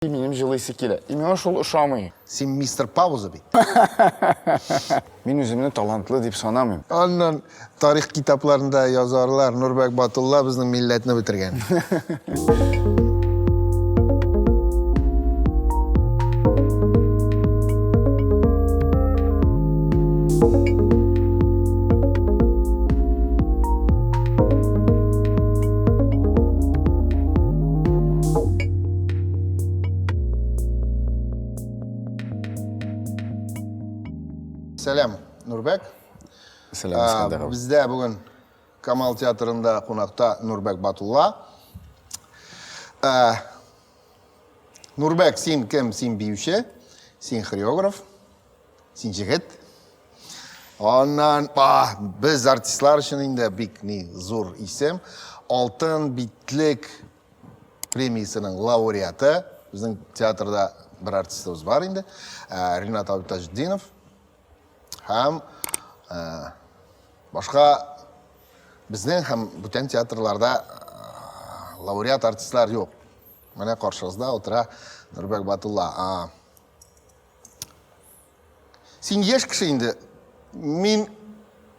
Минем җылыйсы килә. И миңа шул ошамый. Син мистер Пауза бит. Мин үземне талантлы дип санамыйм. Аннан тарих китапларында язарлар, Нурбәк Батулла безнең милләтне бетергән. Сәлам, Нурбәк. Сәлам, Искәндәр. Бездә бүген Камал театрында кунакта Нурбәк Батулла. Нурбәк, син кем? Син биюче, син хореограф, син җегет. Аннан, а, без артистлар өчен инде бик ни зур исем. Алтын битлек премиясенең лауреаты, безнең театрда бер артистыбыз бар инде, э, Ринат абый Таҗетдинов һәм э, башка безнең һәм бүтән театрларда э, лауреат артистлар юк. Менә каршыгызда утыра Нурбәк Батулла. А, Син яшь кеше инде. Мин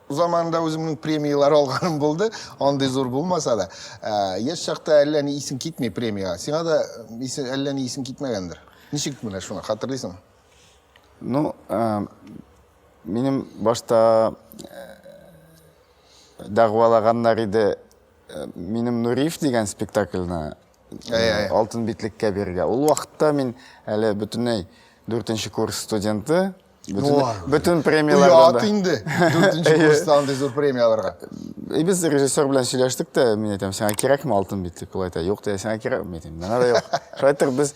заманында үземнең премияләр алганым булды. Андый зур булмаса да. Ә, яшь чакта әллә ни исең китми премиягә. Сиңа да исең, әллә ни исең китмәгәндер. Ничек менә шуны хәтерлисеңме? Ну, ә, минем башта дәгъвалаганнар иде минем Нуриев дигән спектакльне алтын битлеккә бирергә. Ул вакытта мин әле бөтенләй дүртенче курс студенты. Бөтен премияләрдән Оят инде. Дүртенче курста андый зур премия алырга. И без режиссер белән сөйләштек тә, мин әйтәм, сиңа кирәкме алтын битлек? Ул әйтә, юк, сиңа кирәк, мин әйтәм, миңа да юк. Шулай итеп без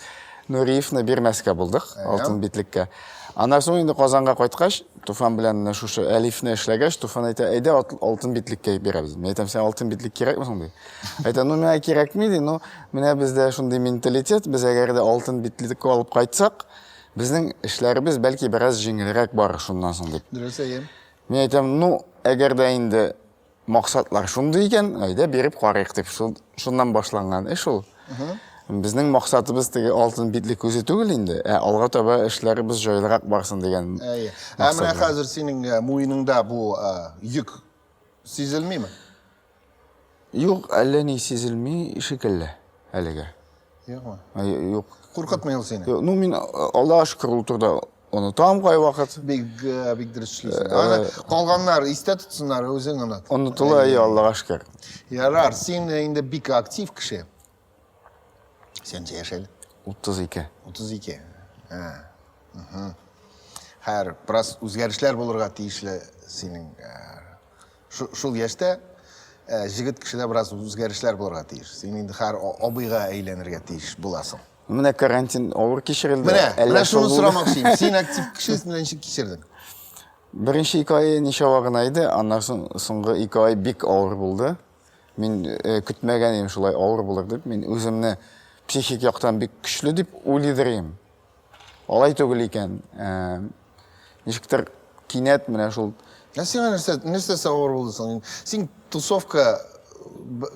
Нуриевны бирмәскә булдык алтын битлеккә. Аннан соң инде Казанга кайткач, Туфан белән менә шушы Әлифне эшләгәч, Туфан әйтә, әйдә алтын битлеккә бирәбез. Мин әйтәм, сиңа алтын битлек кирәкме соң ди. Әйтә, ну миңа кирәкми ди, ну менә бездә шундый менталитет, без әгәр дә алтын битлек алып кайтсак, безнең эшләребез бәлки бераз җиңелрәк барыр шуннан соң дип. Дөрес, әйе. Мин әйтәм, ну әгәр дә инде Максатлар шундый икән, әйдә биреп карыйк дип, шул, шуннан башланган эш ул. Безнең максатыбыз теге алтын битлек үзе түгел инде, ә алга таба эшләребез җайлырак барсын дигән. Әйе. Ә менә хәзер синең э, муеныңда бу э, йөк сизелмиме? Юк, әллә ни сизелми шикелле әлегә. Юкмы? Юк. Куркытмый ул сине? Ну, мин, Аллага шөкер, ул турыда онытам кайвакыт. Бик, э, бик дөрес эшлисең. Аны э, калганнар истә тотсыннар, үзең оныт. Онытыла, әйе, Аллага шөкер. Ярар, син инде бик актив кеше. Син ничә яшь әле? 32. 32. Ә. Хәер, бераз үзгәрешләр булырга тиешле синең э, Шул яшьтә э, җегет кешедә бераз үзгәрешләр булырга тиеш. Син инде хәр абыйга әйләнергә тиеш буласың. Менә карантин авыр кичерелде. Менә, менә шуны сорамакчы идем. Син актив кеше, менә ничек кичердең? Беренче ике ай ничава гына иде, аннан соң соңгы ике ай бик авыр булды. Мин э, көтмәгән идем шулай авыр булыр дип. Мин үземне психик яктан бик көчле дип уйлыйдыр идем. Алай түгел икән. Ә, ничектер кинәт менә шул. Ә сиңа нәрсә, нәрсәсе авыр булды соң? Син тусовка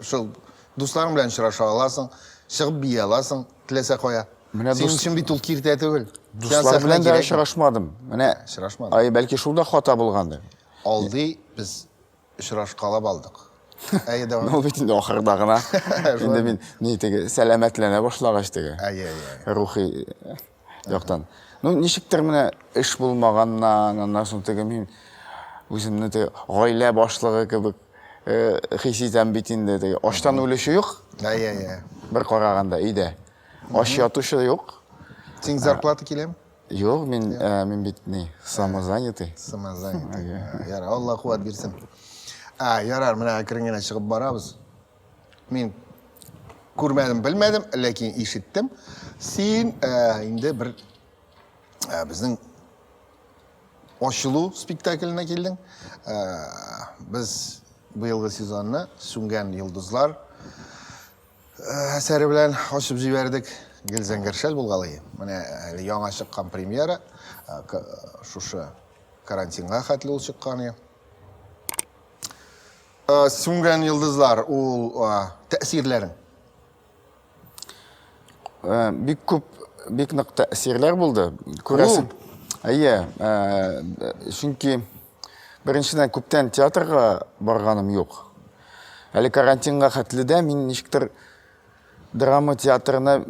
шул дусларың белән очраша аласың, чыгып бии аласың, теләсә кая. Менә Синең өчен бит ул киртә түгел. Дуслар белән дә очрашмадым. Менә очрашмадым. Ай, бәлки шул да хата булгандыр. Алдый без очрашкалап алдык. Әйе, дәвам. Ул бит инде ахырда гына. Инде мин ни теге сәламәтләнә башлагач теге. Әйе, әйе. Рухи э, яктан. Ну, ничектер менә эш булмаганнан, аннан соң теге мин үземне теге гаилә башлыгы кебек э, хис итәм бит инде теге. Ачтан үлүче юк. Әйе, әйе. Бер караганда өйдә. Ач ятучы юк. Синең зарплата киләме? Юк, мин, ә, мин бит ни, самозанятый. Самозанятый. Ярар, Алла куәт бирсен. А, ярар, менә әкрен генә чыгып барабыз. Мин күрмәдем, белмәдем, ләкин ишеттем. Син ә, инде бер ә, безнең ачылу спектакленә килдең. Ә, без быелгы сезонны Сүнгән йолдызлар Әсәре белән ачып җибәрдек. Гел зәңгәр шәл булгалый. Менә әле яңа чыккан премьера, шушы карантинга хәтле ул чыккан иде. Сүнгән йолдызлар ул тәэсирләрең. Бик күп бик нык тәэсирләр булды. Күрәсең. Әйе, чөнки беренчедән күптән театрга барганым юк. Әле карантинга хәтле дә мин ничектер драма театрына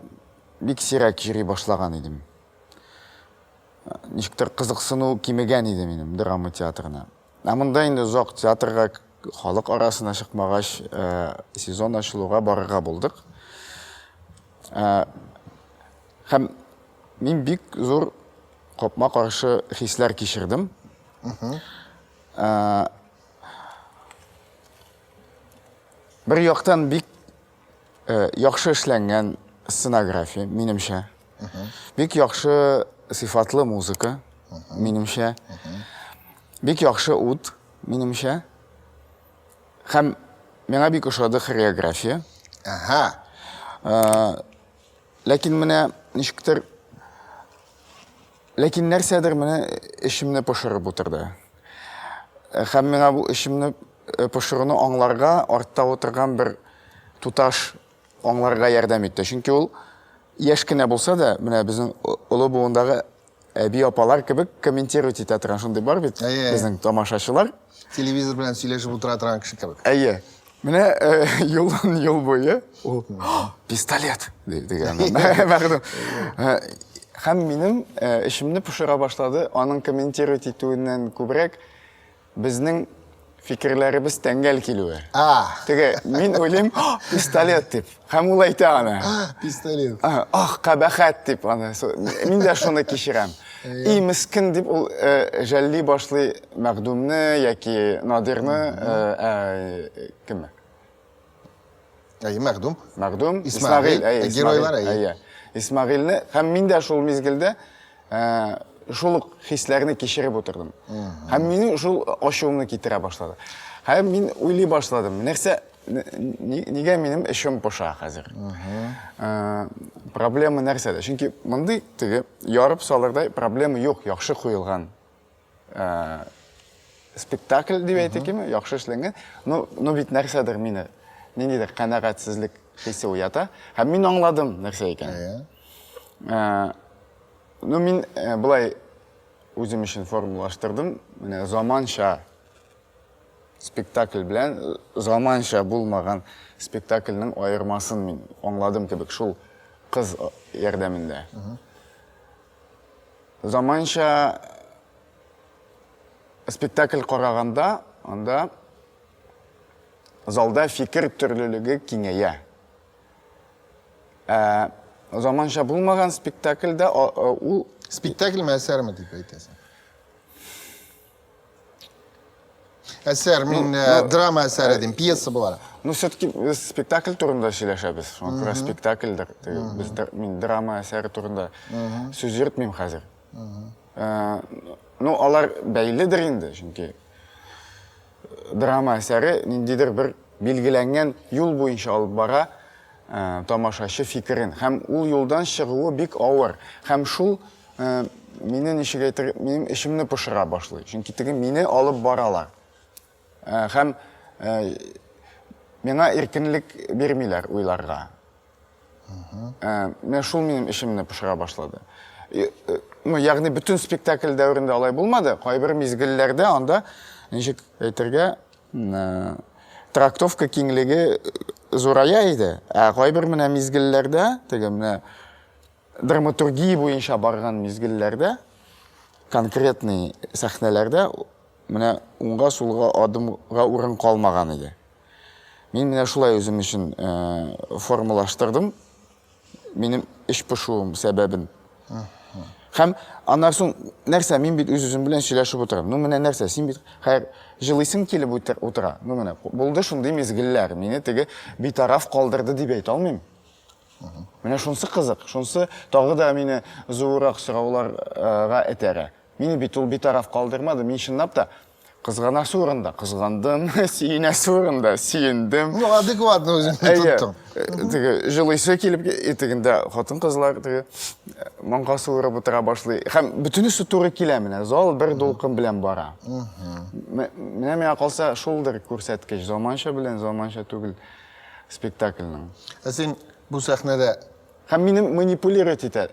бик сирәк йөри башлаган идем. Ничектер кызыксыну кимегән иде минем драма театрына. Ә монда инде озак театрга халык арасына чыкмагач, сезон ачылуга барырга булдык. Һәм мин бик зур капма-каршы хисләр кичердем. Бер яктан бик яхшы эшләнгән сценография, минемчә. Бик яхшы сыйфатлы музыка, минемчә. Бик яхшы ут, минемчә. Һәм миңа бик ошады хореография. Ага. Ләкин менә ничектер Ләкин нәрсәдер менә эчемне пошырып утырды. Һәм миңа бу эчемне пошыруны аңларга артта утырган бер туташ аңларга ярдәм итте. Чөнки ул яшь кенә булса да, менә безнең олы буындагы әби-апалар кебек комментировать итә торган шундый бар бит безнең тамашачылар. Телевизор белән сөйләшеп утыра торган кеше кебек. Әйе. Менә юлдан юл буе ул пистолет дигән. Мәгъдүм. Һәм минем эчемне пошыра башлады, аның комментировать итүеннән күбрәк безнең фикерләребез тәңгәл килүе. Теге мин уйлыйм, пистолет дип. Һәм ул әйтә аны. Пистолет. Ах, кабахәт дип аны. Мин дә шуны кичерәм. И мескен дип ул жәлли башлый Мәгъдүмне яки Надирны, кемне? Әйе, Мәгъдүм. Мәгъдүм, Исмәгыйль, әйе, геройлар, әйе. Исмәгыйльне һәм мин дә шул мизгелдә шул ук хисләрне кичереп утырдым. Һәм мине шул ачуымны китерә башлады. Һәм мин уйлый башладым, нәрсә нигә минем эчем поша хәзер? Проблема нәрсәдә? Чөнки мондый теге ярып салырдай проблема юк, яхшы куелган спектакль дип әйтикме, яхшы эшләнгән. Ну, ну бит нәрсәдер мине ниндидер канәгатьсезлек хисе уята. Һәм мин аңладым нәрсә икәнен. Ну, мин болай үзем өчен формулаштырдым. Менә заманча спектакль белән заманча булмаган спектакльнең аермасын мин аңладым кебек шул кыз ярдәмендә. Заманча спектакль караганда, анда залда фикер төрлелеге киңәя. Ә заманча булмаган спектакльдә ул спектакльме, әсәрме дип әйтәсең? Әсәр, мин ну, э, драма әсәре дим, пьеса буларак. Ну, все-таки без спектакль турында сөйләшәбез. Шуңа күрә спектакльдер. Без мин драма әсәре турында сүз йөртмим хәзер. Э, ну, алар бәйледер инде, чөнки драма әсәре ниндидер бер билгеләнгән юл буенча алып бара э, тамашачы фикерен. Һәм ул юлдан чыгуы бик авыр. Һәм шул э, мине ничек әйтер, минем эчемне пошыра башлый. Чөнки теге мине алып баралар. Э, һәм э, миңа иркенлек бирмиләр уйларга. Э, менә шул минем эчемне пошыра башлады. Э, ну, ягъни бөтен спектакль дәверендә алай булмады. Кайбер мизгелләрдә анда ничек әйтергә, э, трактовка киңлеге зурая иде. Ә кайбер менә мизгелләрдә, теге менә драматургия буенча барган мизгелләрдә, конкретный сәхнәләрдә менә уңга-сулга адымга урын калмаган иде. Мин менә шулай үзем өчен э, формалаштырдым. Минем эч пошуым сәбәбен. Һәм аннан соң нәрсә, мин бит үз-үзем белән сөйләшеп утырам. Ну менә нәрсә, син бит хәер җылыйсың килеп утыра. Ну менә булды шундый мизгелләр, мине теге битараф калдырды дип әйтә алмыйм. Менә шунсы кызык, шунсы тагы да мине зуррак сорауларга этәрә. Мине бит ул битараф калдырмады, мин чынлап та кызганасы урында кызгандым, сөенәсе урында сөендем. Ну, адекватно үзеңне тоттың. Э, теге җылыйсы килеп, тегендә хатын-кызлар теге э, маңка суырып утыра башлый. Һәм бөтенесе туры килә менә, зал бер дулкын белән бара. Менә миңа калса шулдыр күрсәткеч, заманча белән заманча түгел. спектакльнең. Ә син бу сәхнәдә Һәм мине манипулировать итә.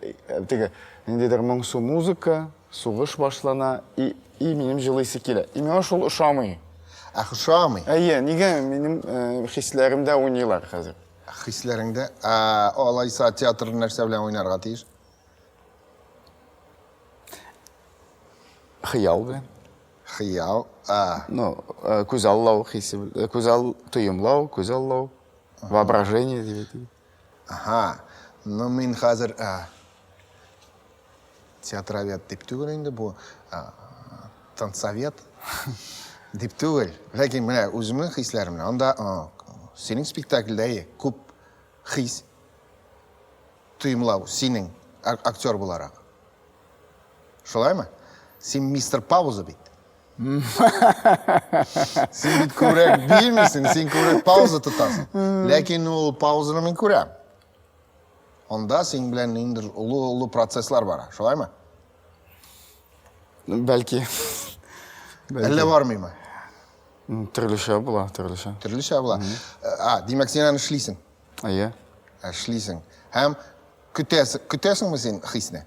Теге ниндидер моңсу музыка, сугыш башлана, и, и минем җылыйсы килә. И миңа шул ошамый. Ә ошамый? Әйе, нигә минем э, хисләремдә уйныйлар хәзер? Хисләреңдә? Ә, алайса театр нәрсә белән уйнарга тиеш? Хыял белән. Хыял, а. Ну, э, күзаллау хисе, э, күзал тоемлау, күзаллау, воображение дип әйтик. Ага. Ну, мин хәзер ә, театровед дип түгел инде бу, ә, танцовед дип түгел. Ләкин менә үземнең хисләрем белән. Анда ә, синең спектакльдә әйе, күп хис тоемлау синең актер буларак. Шулаймы? Син мистер пауза бит. Син бит күбрәк биемисең, син күбрәк пауза тотасың. Ләкин ул паузаны мин күрәм. Анда син белән ниндидер олы-олы процесслар бара, шулаймы? Бәлки. Әллә бармыймы? Төрлечә була, төрлечә. Төрлечә була. А, димәк, син аны эшлисең. Әйе. Эшлисең. Һәм көтәсең, көтәсеңме син хисне?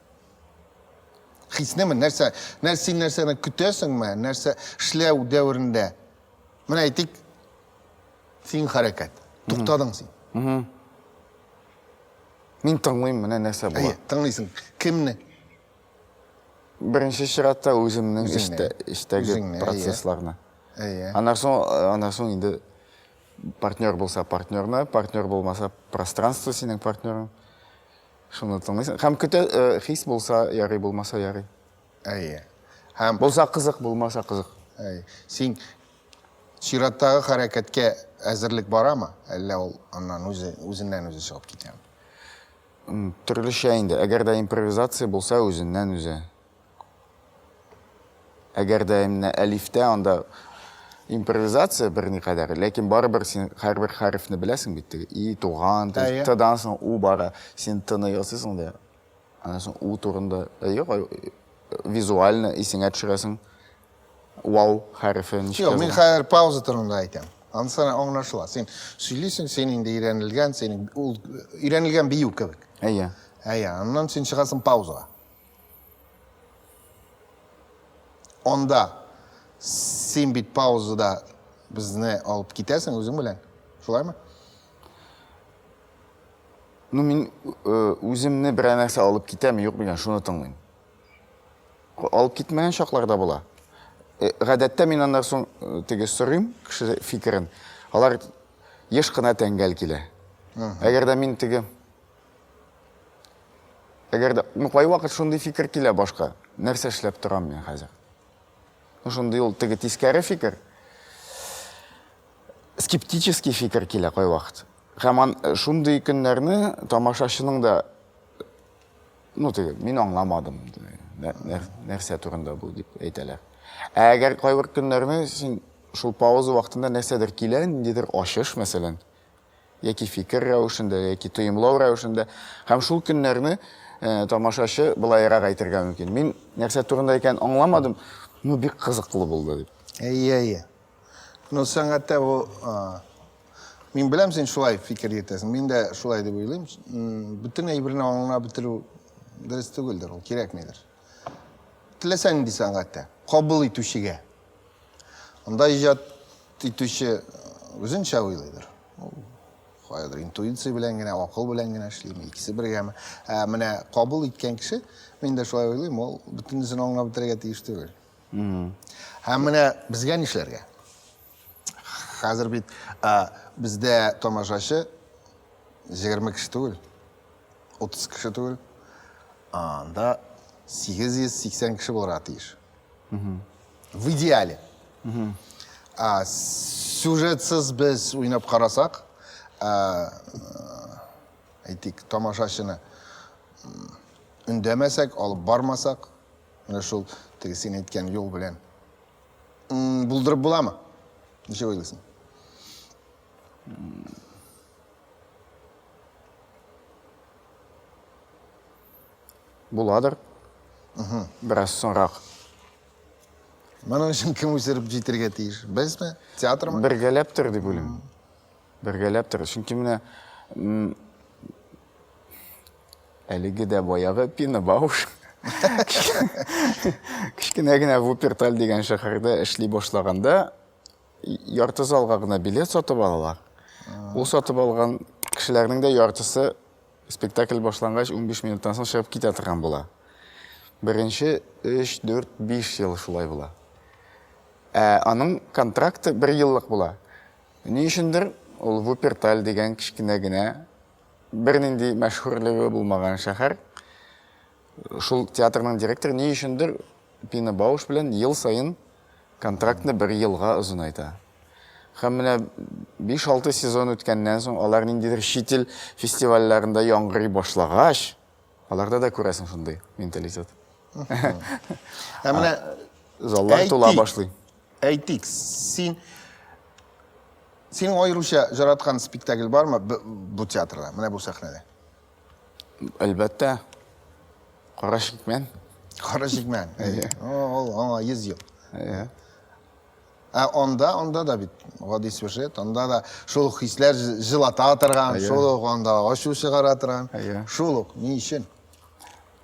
Хиснеме? Нәрсә? Нәрсә син нәрсәне көтәсеңме? Нәрсә эшләү дәверендә? Менә әйтик, син хәрәкәт. Туктадың син. Мин тыңлыйм, менә нәрсә була. Әйе, тыңлыйсың. Кемне? Беренче чиратта үземнең эштә, эштәге процессларны. Әйе. Аннан соң, аннан соң инде партнер булса партнерны, партнер булмаса пространство синең партнерың. Шуны тыңлыйсың. Һәм көтә, э, хис булса ярый, булмаса ярый. Әйе. Һәм булса кызык, булмаса кызык. Әйе. Син чираттагы хәрәкәткә әзерлек барамы? Әллә ул аннан үзе үзеннән үзе чыгып китәме? Төрлечә инде. Әгәр дә импровизация булса, үзеннән үзе. Әгәр дә менә әлифтә анда импровизация берникадәр, ләкин барыбер син һәрбер хәрефне беләсең бит, теге и туган, т-дан соң у бара, син т-ны ясыйсың да, аннан соң у турында, юк, визуально исеңә төшерәсең. Вау хәрефе ничек Юк, мин хәзер пауза турында әйтәм. Анысы аңлашыла. Син сөйлисең, син инде өйрәнелгән, синең ул өйрәнелгән бию кебек. Әйе. Әйе, аннан син чыгасың паузага. Анда син бит паузада безне алып китәсең үзең белән. Шулаймы? Ну, мин э, үземне берәр нәрсә алып китәме, юк микән, шуны тыңлыйм. Алып китмәгән чаклар да була. Э, гадәттә мин аннан соң э, теге сорыйм кеше фикерен. Алар еш кына тәңгәл килә. Әгәр дә мин теге Әгәр дә, ну, кайвакыт шундый фикер килә башка. Нәрсә эшләп торам мин хәзер? Ну, шундый ул теге тискәре фикер. Скептический фикер килә кайвакыт. Һәм ан, э, шундый көннәрне тамашачының да ну, теге, мин аңламадым, нәрсә турында бу дип әйтәләр. Ә әгәр кайбер көннәрне син шул пауза вакытында нәрсәдер килә, ниндидер ачыш, мәсәлән, яки фикер рәвешендә, яки тоемлау рәвешендә. Һәм шул көннәрне э, тамашачы былайрак әйтергә мөмкин. Мин нәрсә турында икәнен аңламадым, ну бик кызыклы булды дип. Әйе, әйе. Ну, сәнгатьтә бу мин беләм, син шулай фикер йөртәсең. Мин дә шулай дип уйлыйм. Бөтен әйберне аңлап бетерү дөрес түгелдер, ул кирәкмидер. Теләсә нинди сәнгатьтә кабул итүчегә. Анда иҗат итүче үзенчә уйлыйдыр. Ул каядыр интуиция белән генә, акыл белән генә эшлиме, икесе бергәме. Ә менә кабул иткән кеше, мин дә шулай уйлыйм, ул бөтенесен аңлап бетерергә тиеш түгел. Һәм менә безгә нишләргә? Хәзер бит бездә тамашачы 20 кеше түгел, 30 кеше түгел, анда 880 кеше булырга тиеш. В идеале. А, сюжетсыз без уйнап карасак, а, әйтик, тамашачыны өндәмәсәк, алып бармасак, менә шул теге син әйткән юл белән булдырып буламы? Ничек уйлыйсың? Буладыр. Бераз соңрак. Моның өчен кем үстереп җитәргә тиеш? Безме? Театрмы? Бергәләптер дип уйлыйм. Бергәләптер. Чөнки менә Әлеге дә баягы Пина Бауш кечкенә генә Вуперталь дигән шәһәрдә эшли башлаганда ярты залга гына билет сатып алалар. Ул сатып алган кешеләрнең дә яртысы спектакль башлангач 15 минуттан соң чыгып китә торган була. Беренче 3, 4, 5 ел шулай була. Ә аның контракты бер еллык була. Ни өчендер ул Вуперталь дигән кечкенә генә бернинди мәшһүрлеге булмаган шәһәр. Шул театрның директоры ни өчендер Пина Бауш белән ел саен контрактны бер елга озынайта. Һәм менә 5-6 сезон үткәннән соң алар ниндидер чит ил фестивальләрендә яңгырый башлагач, аларда да күрәсең шундый менталитет. Ә менә заллар тула башлый. Әйтик, син Синең аеруча жараткан спектакль бармы бу театрда, менә бу сәхнәдә? Әлбәттә. Кара чикмән. Кара чикмән. Ул аңа 100 ел. Әйе. Ә анда, анда да бит гади сюжет, анда да шул ук хисләр җылата торган, шул ук анда ачу чыгара торган. Шул ук, ни өчен?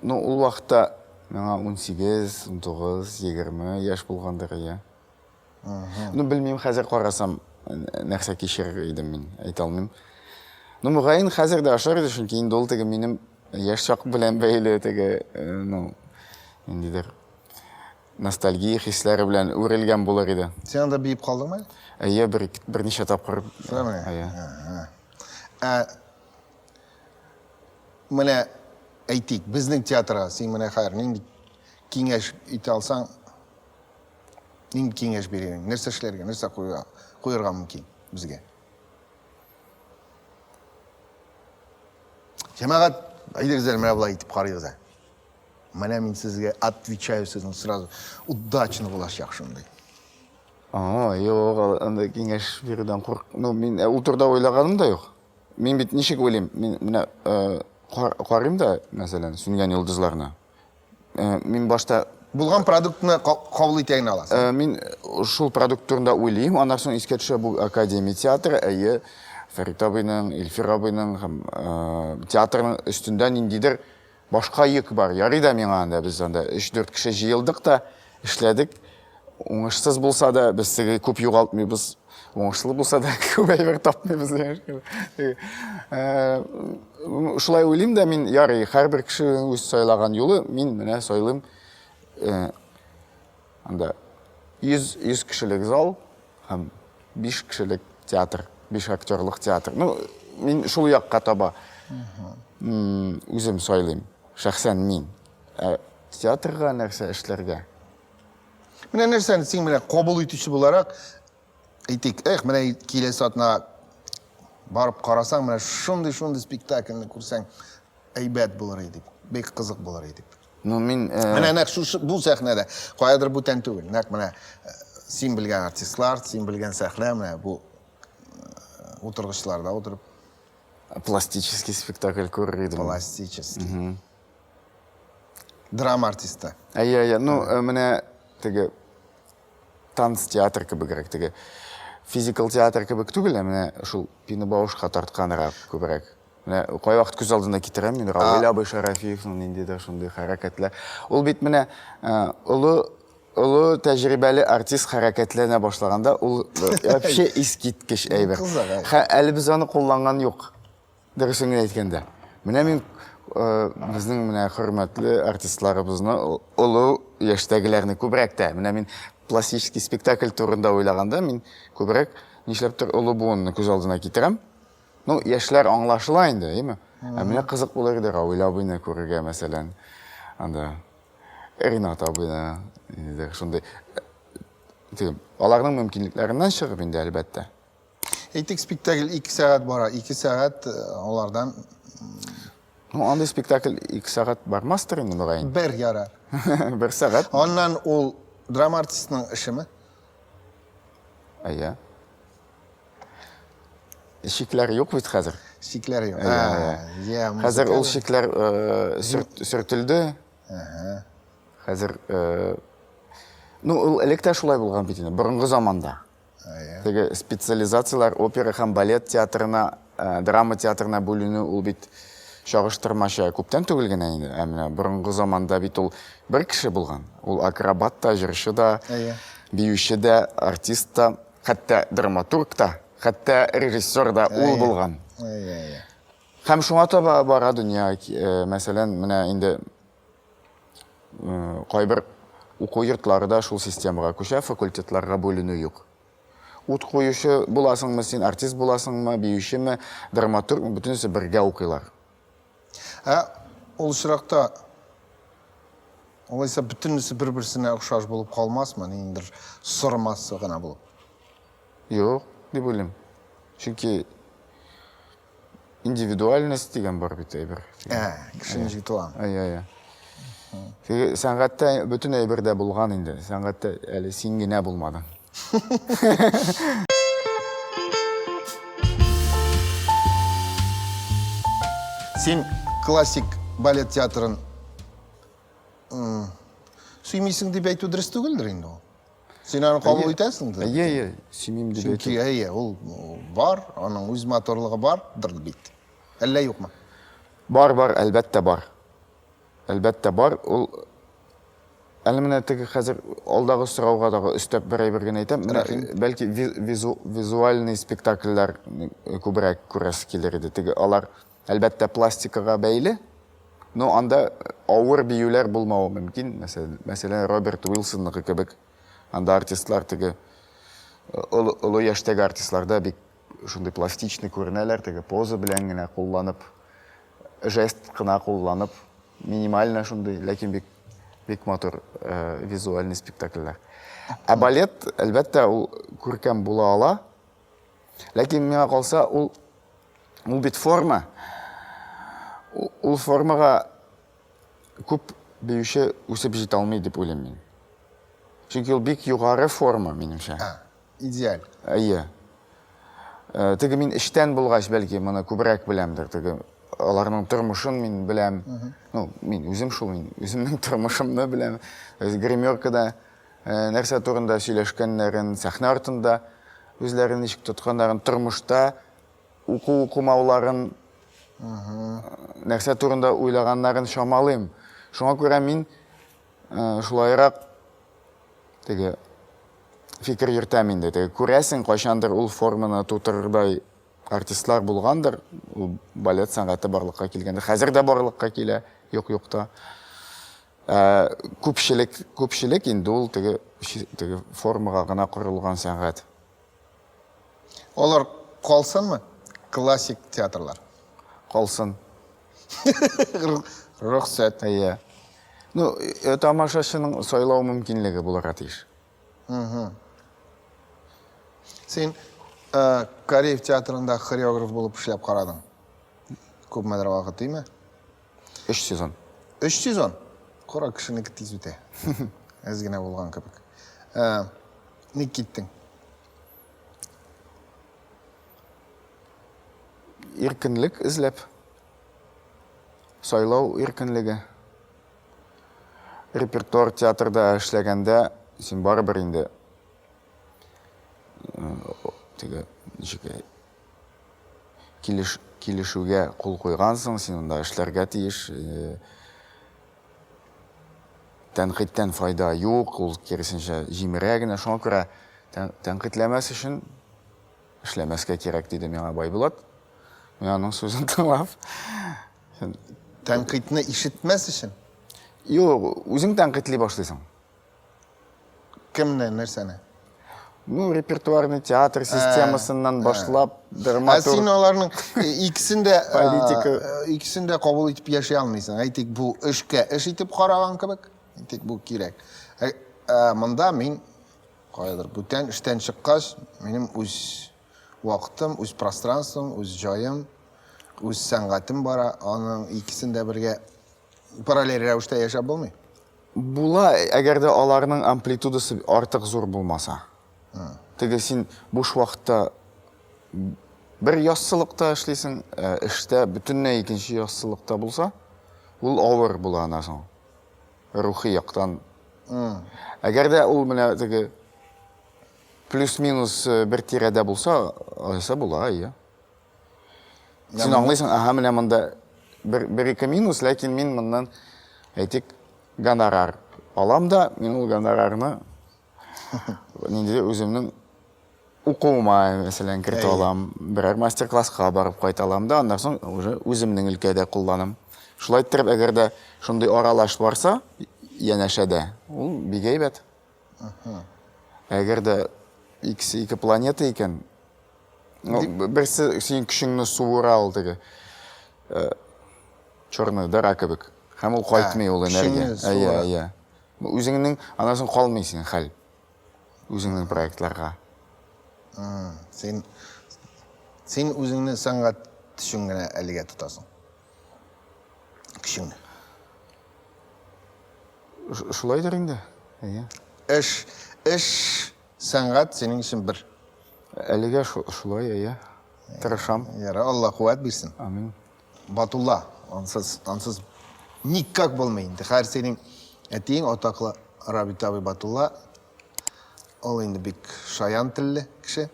Ну, ул вакытта миңа 18, 19, 20 яшь булгандыр, әйе. Ну, белмим, хәзер карасам, нәрсә кичерер идем мин, әйтә алмыйм. Ну, мөгаен, хәзер дә ошар иде, чөнки инде ул теге минем яшь чак белән бәйле теге, э, ну, ниндидер ностальгия хисләре белән үрелгән булыр иде. Син анда биеп калдыңмы? Әйе, бер, берничә тапкыр. Шулаймы? Әйе. Ә менә әйтик, безнең театрга син менә хәзер нинди киңәш итә алсаң, Нинди киңәш бирер идең? Нәрсә эшләргә, нәрсә куярга, куярга мөмкин безгә? Җәмәгать, әйдәгез әле менә болай итеп карыйбыз ә. Менә мин сезгә отвечаю сезнең сразу. Удачно булачак шундый. А, юк, анда киңәш бирүдән курк. Ну, мин э, ул турыда уйлаганым да юк. Мин бит ничек уйлыйм? Мин менә э, карыйм да, мәсәлән, сүнгән йолдызларны. Э, мин башта булган продуктны кабул итә генә аласың. Э, мин шул продукт турында уйлыйм, аннан соң искә төшә бу академия театры, әйе, Фәрит абыйның, Илфир абыйның һәм э, театрның өстендә ниндидер башка йөк бар. Ярый да миңа анда без анда 3-4 кеше җыелдык та эшләдек. Уңышсыз булса да, без теге күп югалтмыйбыз. Уңышлы булса да, күп әйбер тапмыйбыз дигән шикелле. Э, шулай уйлыйм да мин, ярый, һәрбер кеше үз сайлаган юлы, мин менә сайлыйм э, анда 100 100 кешелек зал һәм 5 кешелек театр, 5 актерлык театр. Ну, мин шул якка таба үзем сайлыйм, шәхсән мин. Ә театрга нәрсә эшләргә? Менә нәрсәне син менә кабул итүче буларак әйтик, эх, менә киләсе атна барып карасаң, менә шундый-шундый спектакльне күрсәң, әйбәт булыр иде дип, бик кызык булыр иде дип. Ну, мин... Э... Менә нәкъ шушы бу сәхнәдә, каядыр бүтән түгел, нәкъ менә э, син белгән артистлар, син белгән сәхнә, менә бу э, утыргычларда утырып. Пластический спектакль күрер идем. Пластический. Драма артисты. Әйе, әйе. Ну, э, менә теге танц театр кебегрәк, теге физикал театр кебек түгел, ә менә шул Пина Баушка тартканрак күбрәк. Менә кайвакыт күз алдына китерәм мин Равил абый Шарафиевның ниндидер шундый хәрәкәтләр. Ул бит менә э, олы олы тәҗрибәле артист хәрәкәтләнә башлаганда ул э, вообще искиткеч әйбер. Әле без аны кулланган юк. Дөресен генә әйткәндә. Менә мин э, безнең менә хөрмәтле артистларыбызны олы яшьтәгеләрне күбрәк тә, менә мин пластический спектакль турында уйлаганда, мин күбрәк нишләптер олы буынны күз алдына китерәм. Ну, яшьләр аңлашыла инде, әйеме? Ә менә кызык булыр иде Равил абыйны күрергә, мәсәлән, анда Ринат абыйны, ниндидер шундый. Теге, аларның мөмкинлекләреннән чыгып инде, әлбәттә. Әйтик, спектакль 2 сәгать бара, 2 сәгать э, алардан Ну, андый спектакль 2 сәгать бармастыр инде, мөгаен. Бер ярар. Бер сәгать. Аннан ул драма артистының эшеме? Әйе. Шикләр юк бит хәзер. Шикләр юк. Әйе. Хәзер ул шикләр э, сөртелде. Хәзер э, ну, ул элек тә шулай булган бит инде, борынгы заманда. Теге специализацияләр опера һәм балет театрына, э, драма театрына бүленү ул бит чагыштырмача күптән түгел генә инде. Ә менә борынгы заманда бит ул бер кеше булган. Ул акробат та, җырчы да, биюче дә, артист та, хәтта драматург та, хәтта режиссер да ул булган. Һәм шуңа таба бара дөнья. Э, мәсәлән, менә инде э, кайбер уку йортлары да шул системага күчә, факультетларга бүленү юк. Ут куючы буласыңмы син, артист буласыңмы, биючеме, драматургмы, бөтенесе бергә укыйлар. Ә ул очракта алайса бөтенесе бер-берсенә охшаш булып калмасмы, ниндидер сор масса гына булып? Юк, дип уйлыйм. Чөнки индивидуальность дигән бар бит әйбер. Ә, кеше ничек туган. Әйе, әйе. Теге сәнгатьтә бөтен әйбер дә булган инде. Сәнгатьтә әле син генә булмадың. Син классик балет театрын сөймисең дип әйтү дөрес түгелдер инде ул. Син аны кабул итәсеңдер? Әйе, әйе, сөймим дип әйтү. Чөнки әйе, ул бар, аның үз матурлыгы бардыр бит. Әллә юкмы? Бар, бар, әлбәттә бар. Әлбәттә бар. Ул әле менә теге хәзер алдагы сорауга дагы өстәп бер әйбер генә әйтәм. Менә бәлки визу, визуальный спектакльләр күбрәк күрәсе килер иде. Теге алар әлбәттә пластикага бәйле, но анда авыр биюләр булмавы мөмкин. Мәсәлән, мәсәлән Роберт Уилсонныкы кебек. Анда артистлар теге олы, олы яшьтәге артистлар да бик шундый пластичный күренәләр, теге поза белән генә кулланып, жест кына кулланып, минимально шундый, ләкин бик бик матур э, визуальный спектакльләр. Ә балет, әлбәттә, ул күркәм була ала. Ләкин миңа калса, ул ул бит форма. Ул формага күп биюче үсеп җитә алмый дип уйлыйм мин. Чөнки ул бик югары форма, минемчә. А, идеаль. Әйе. Э, теге мин эчтән булгач, бәлки, моны күбрәк беләмдер. Теге аларның тормышын мин беләм. Ну, мин үзем шул, мин үземнең тормышымны беләм. Гримеркада э, нәрсә турында сөйләшкәннәрен, сәхнә артында үзләрен ничек тотканнарын, тормышта уку укымауларын, нәрсә турында уйлаганнарын чамалыйм. Шуңа күрә мин э, шулайрак теге фикер йөртәм инде. Теге күрәсең, кайчандыр ул форманы тутырырдай артистлар булгандыр, ул балет сәнгате барлыкка килгәндер. Хәзер дә барлыкка килә, юк-юк та. Ә, күпчелек, күпчелек инде ул теге, теге формага гына корылган сәнгать. Алар калсынмы? Классик театрлар. Калсын. Рөхсәт. Әйе. Ну, э, тамашачының сайлау мөмкинлеге булырга тиеш. Син э, Кариев театрында хореограф булып эшләп карадың. Күпмедер вакыт, димме? Өч сезон. Өч сезон? Кара кешенеке тиз үтә. Әз генә булган кебек. Ә, ник киттең? Иркенлек эзләп. Сайлау иркенлеге. Репертуар театрда эшләгәндә син барыбер инде теге ничек килеш, килешүгә кул куйгансың, син анда эшләргә тиеш. Э, тәнкыйтьтән файда юк, ул киресенчә җимерә генә. Шуңа күрә тәнкыйтьләмәс өчен эшләмәскә кирәк, диде миңа Байбулат. Мин аның сүзен тыңлап. Тәнкыйтьне ишетмәс өчен? Юк, үзең тәнкыйтьли башлыйсың. Кемне, нәрсәне? Ну, репертуарный театр э, системасыннан э. башлап, драматург. Ә син аларның э, икесен дә политика икесен дә кабул итеп яши алмыйсың. Әйтик, бу эшкә эш итеп караган кебек, әйтик, бу кирәк. Ә монда мин каядыр бүтән эштән чыккач, минем үз вакытым, үз пространством, үз җаем, үз сәнгатем бара. Аның икесен дә бергә параллель рәвештә яшәп булмый. Була, әгәр дә аларның амплитудасы артык зур булмаса. Теге син буш вакытта бер яссылыкта эшлисең, ә эштә бөтенләй икенче яссылыкта булса, ул авыр була аннан соң. Рухи яктан. Әгәр дә ул менә теге плюс-минус э, бер тирәдә булса, алайса була, әйе. Син аңлыйсың, ага, менә монда бер, бер ике минус, ләкин мин моннан, әйтик, гонорар алам да, мин ул гонорарны ниндидер үземнең укуыма, мәсәлән, кертә алам, берәр мастер-класска барып кайта алам да, аннан соң уже үземнең өлкәдә кулланам. Шулай иттереп, әгәр дә шундый аралаш барса, янәшәдә, ул бик әйбәт. Әгәр дә икесе ике планета икән, ну, берсе синең көчеңне суыра ул теге э, черная дыра кебек. Һәм ул кайтмый ул энергия. Әйе, әйе. Үзеңнең аннан соң калмый синең хәл. Үзеңнең проектларга. Син син үзеңне сәнгать өчен генә әлегә тотасың. Көчеңне. Шулайдыр инде. Әйе. Эш, эш, сәнгать синең өчен бер. Әлегә шулай, әйе. Тырышам. Яра, Алла куәт бирсен. Амин. Батулла, ансыз, ансыз никак булмый инде. Хәер синең әтиең атаклы Рабит абый Батулла, ул инде бик шаян телле кеше.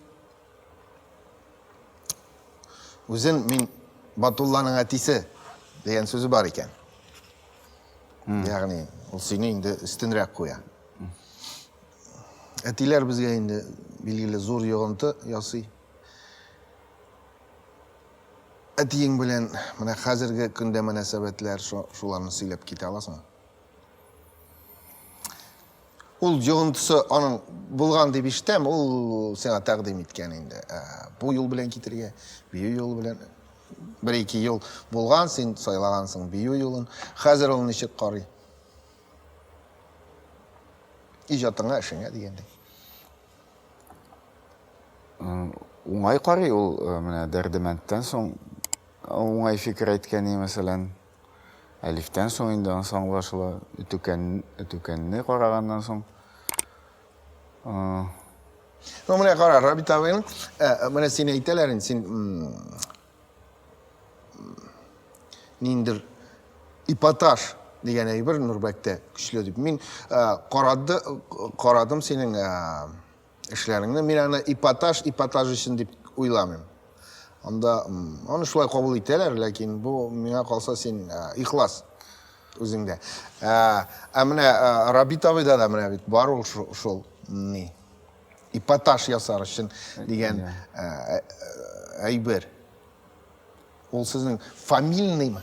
Үзен мин Батулланың әтисе дигән сүзе бар икән. Ягъни ул сине инде өстенрәк куя. Әтиләр безгә инде билгеле зур йогынты ясый. Әтиең белән менә хәзерге көндә мөнәсәбәтләр шуларны сөйләп китә аласыңмы? Ул йогынтысы аның булган дип ишетәм, ул сиңа тәкъдим иткән инде. Бу юл белән китергә, бию юлы белән. Бер-ике юл булган, син сайлагансың бию юлын. Хәзер ул ничек карый? Иҗатыңа, эшеңә дигәндәй. Уңай карый ул, менә Дәрдемәндтән соң уңай фикер әйткән, мәсәлән. Әлифтән соң инде анысы аңлашыла. Өтүкән, Өтүкәнне караганнан соң. Ну, менә кара, Рабит абыйның, э, менә син әйтәләр инде, син ниндер эпатаж дигән әйбер Нурбәктә көчле дип. Мин э, карады, карадым синең э, эшләреңне. Мин аны эпатаж, эпатаж өчен дип уйламыйм. Анда аны шулай кабул итәләр, ләкин бу миңа калса син ихлас үзеңдә. Ә, ә менә Рабит абыйда да менә бит бар ул шул ни эпатаж ясар өчен дигән әйбер. Ул сезнең фамильныймы?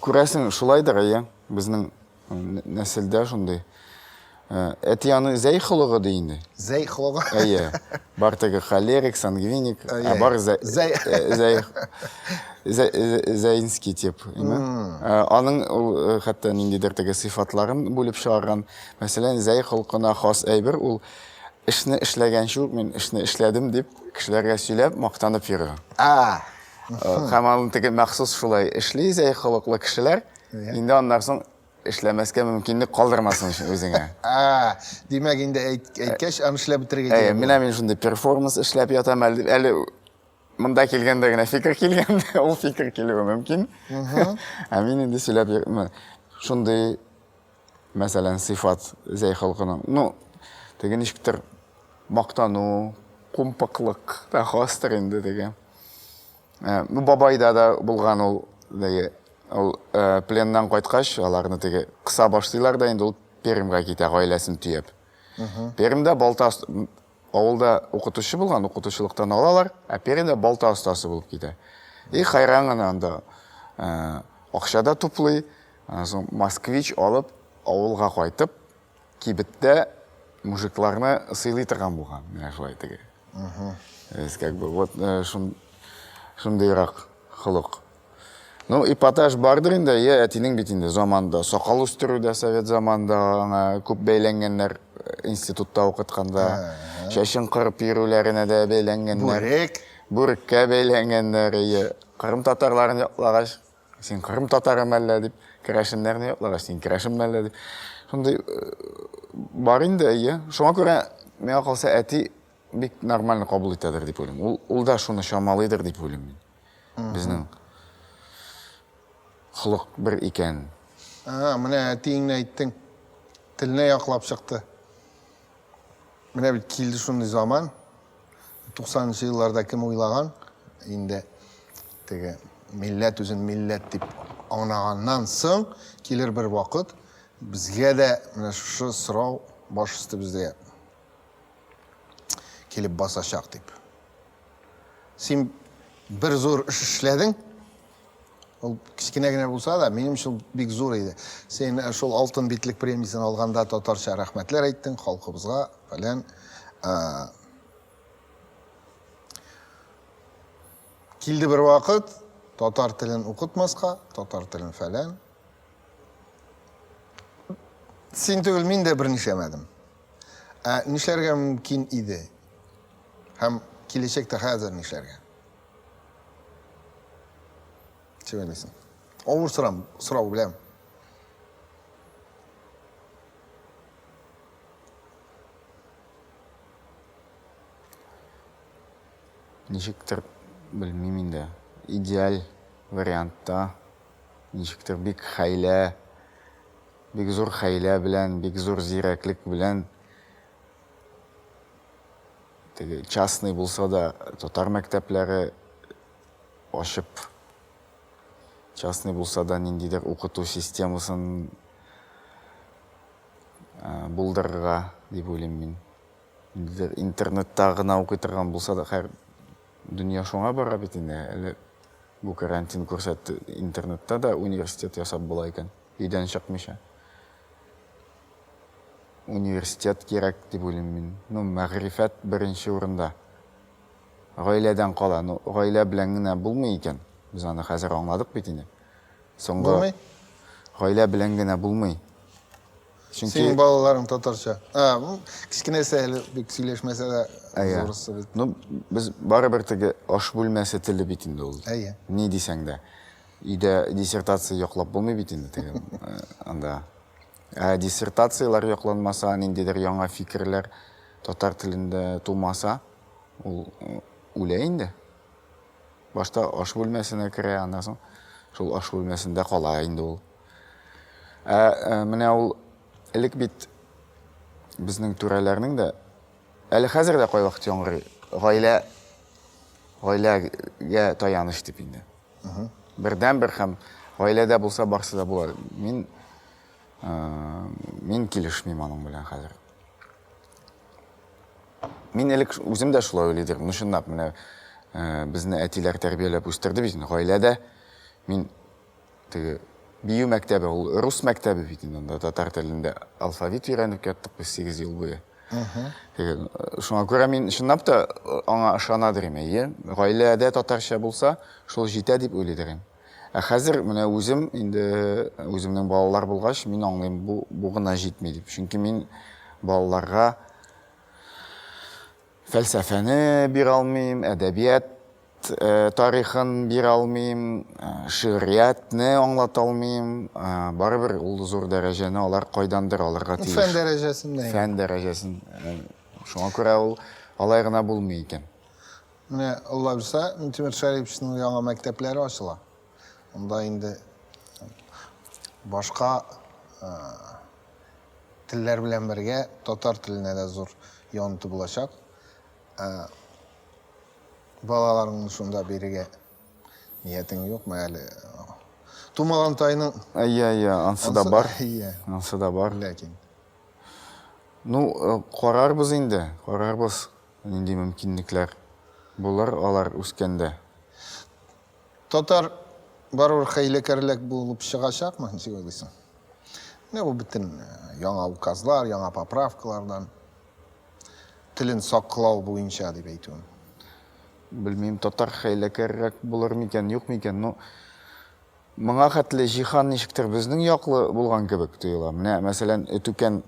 Күрәсең, шулайдыр, әйе. Безнең нәселдә шундый. Э, әти аны зәй холыгы ди инде. Зәй холыгы? Әйе. Бар теге холерик, сангвиник, ә бар зәй зәй зәйнский тип. Э, аның ул э, хәтта ниндидер теге сыйфатларын бүлеп чыгарган. Мәсәлән, зәй холкына хас әйбер ул эшне эшләгәнче үк мин эшне эшләдем дип кешеләргә сөйләп, мактанып йөрү. А. Һәм аның теге махсус шулай эшли зәй холыклы кешеләр. Инде аннан соң эшләмәскә мөмкинлек калдырмасын өчен үзеңә. А, димәк, инде әйткәч, аны эшләп бетерергә кирәк. Әйе, менә мин шундый перформанс эшләп ятам әле. Әле монда килгәндә генә фикер килгән, ул фикер килүе мөмкин. Ә мин инде сөйләп шундый, мәсәлән, сыйфат Зәй халкының. Ну, теге ничектер мактану, кумпыклык та хастыр инде теге. Э, ну, бабайда да булган ул теге ул э, пленнан кайткач, аларны теге кыса башлыйлар да инде ул Пермьгә китә гаиләсен төяп. Пермьдә балта авылда укытучы булган, укытучылыктан алалар, ә Пермьдә балта остасы булып китә. И хайран гына анда э, акча да туплый, аннан соң москвич алып авылга кайтып, кибеттә мужикларны сыйлый торган булган. Менә шулай теге. То как бы вот э, шун, шундыйрак холык. Ну, эпатаж бардыр инде, я әтинең бит инде заманда сакал үстерү дә совет заманында аңа күп бәйләнгәннәр э, институтта укытканда. Чәчен кырып йөрүләренә дә бәйләнгәннәр. Бүрек. Бүреккә бәйләнгәннәр, әйе. Кырым татарларын яклагач, Син кырым татары мәллә дип, керәшеннәрне яклагач, син керәшен мәллә дип. Шундый э, бар инде, әйе. Шуңа күрә миңа калса әти бик нормально кабул итәдер дип уйлыйм. Ул, ул да шуны чамалыйдыр дип уйлыйм мин. Безнең холык бер икән. Ага, менә әтиеңне әйттең. Теленә яклап чыкты. Менә бит килде шундый заман. 90 нчы елларда кем уйлаган, инде теге милләт үзен милләт дип аңлаганнан соң килер бер вакыт, безгә дә менә шушы сорау баш өстебездә килеп басачак дип. Син бер зур эш эшләдең, ул кечкенә генә булса да, минем өчен бик зур иде. Син э, шул алтын битлек премиясен алганда татарча рәхмәтләр әйттең халкыбызга, фәлән. Э, килде бер вакыт, татар телен укытмаска, татар телен фәлән. Син түгел, мин дә берни эшләмәдем. Ә нишләргә мөмкин иде? Һәм киләчәктә хәзер нишләргә? Ничек уйлыйсың? Авыр сорам, сорау беләм. Ничектер, белмим инде, идеаль вариантта ничектер бик хәйлә, бик зур хәйлә белән, бик зур зирәклек белән теге частный булса да татар мәктәпләре ачып, частный булса да ниндидер укыту системасын э, булдырырга дип уйлыйм мин. Ниндидер интернетта гына укый торган булса да, хәер, дөнья шуңа бара бит инде. Әле бу карантин күрсәтте, интернетта да университет ясап була икән, өйдән чыкмыйча. Университет кирәк дип уйлыйм мин. Ну, мәгърифәт беренче урында. Гаиләдән кала. Ну, гаилә белән генә булмый икән. Без аны хәзер аңладык бит инде. Соңгы Булмый? Гаилә белән генә булмый. Чөнки Синең балаларың татарча. А, ну, кечкенәсе әле бик сөйләшмәсә дә, Әйе. зурысы бит. Ну, без барыбер теге аш бүлмәсе теле бит инде ул. Әйе. Ни дисәң дә. Өйдә диссертация яклап булмый бит инде теге э, анда. Ә диссертацияләр якланмаса, ниндидер яңа фикерләр татар телендә тумаса, ул э, үлә инде. Башта аш бүлмәсенә керә, аннан соң шул аш бүлмәсендә кала инде ул. Ә, ә менә ул элек бит безнең түрәләрнең дә әле хәзер дә кайвакыт яңгырый гаилә гаиләгә таяныч дип инде. Бердәнбер һәм гаиләдә булса барсы да була. Мин э, мин килешмим аның белән хәзер. Мин элек үзем дә шулай уйлый идем. Ну чынлап, менә э, безне әтиләр тәрбияләп үстерде бит инде гаиләдә. Мин теге бию мәктәбе, ул рус мәктәбе бит инде анда татар телендә алфавит өйрәнеп яттык без 8 ел буе. Теге, э, шуңа күрә мин чынлап та э, аңа ышана дирем, әйе. Гаиләдә татарча булса, шул җитә дип уйлый дирем. Ә хәзер менә үзем инде үземнең балалар булгач, мин аңлыйм, бу бу гына җитми дип. Чөнки мин балаларга фәлсәфәне бирә алмыйм, әдәбият э, тарихын бирә алмыйм, э, шигъриятне аңлата алмыйм. Э, барыбер ул зур дәрәҗәне алар кайдандыр алырга тиеш. Фән дәрәҗәсен Фән дәрәҗәсен. Шуңа күрә ул алай гына булмый икән. Менә Алла бирсә, Минтимер Шәриповичның яңа мәктәпләре ачыла. Монда инде башка телләр белән бергә татар теленә дә зур йогынты булачак. Балаларыңны шунда бирергә ниятең юкмы әле? Тумаган тайның Әйе, әйе, ансы да бар. Әйе. Ансы да бар. Ләкин. Ну, карарбыз инде, карарбыз. Нинди мөмкинлекләр булыр алар үскәндә? Татар барыбер хәйләкәрләк булып чыгачакмы, ничек уйлыйсың? Менә бу бөтен э, яңа указлар, яңа поправкалардан телен саклау буенча дип әйтүем. Белмим, татар хәйләкәррәк булыр микән, юк микән, ну, моңа хәтле җиһан ничектер безнең яклы булган кебек тоела. Менә, мәсәлән, Өтүкән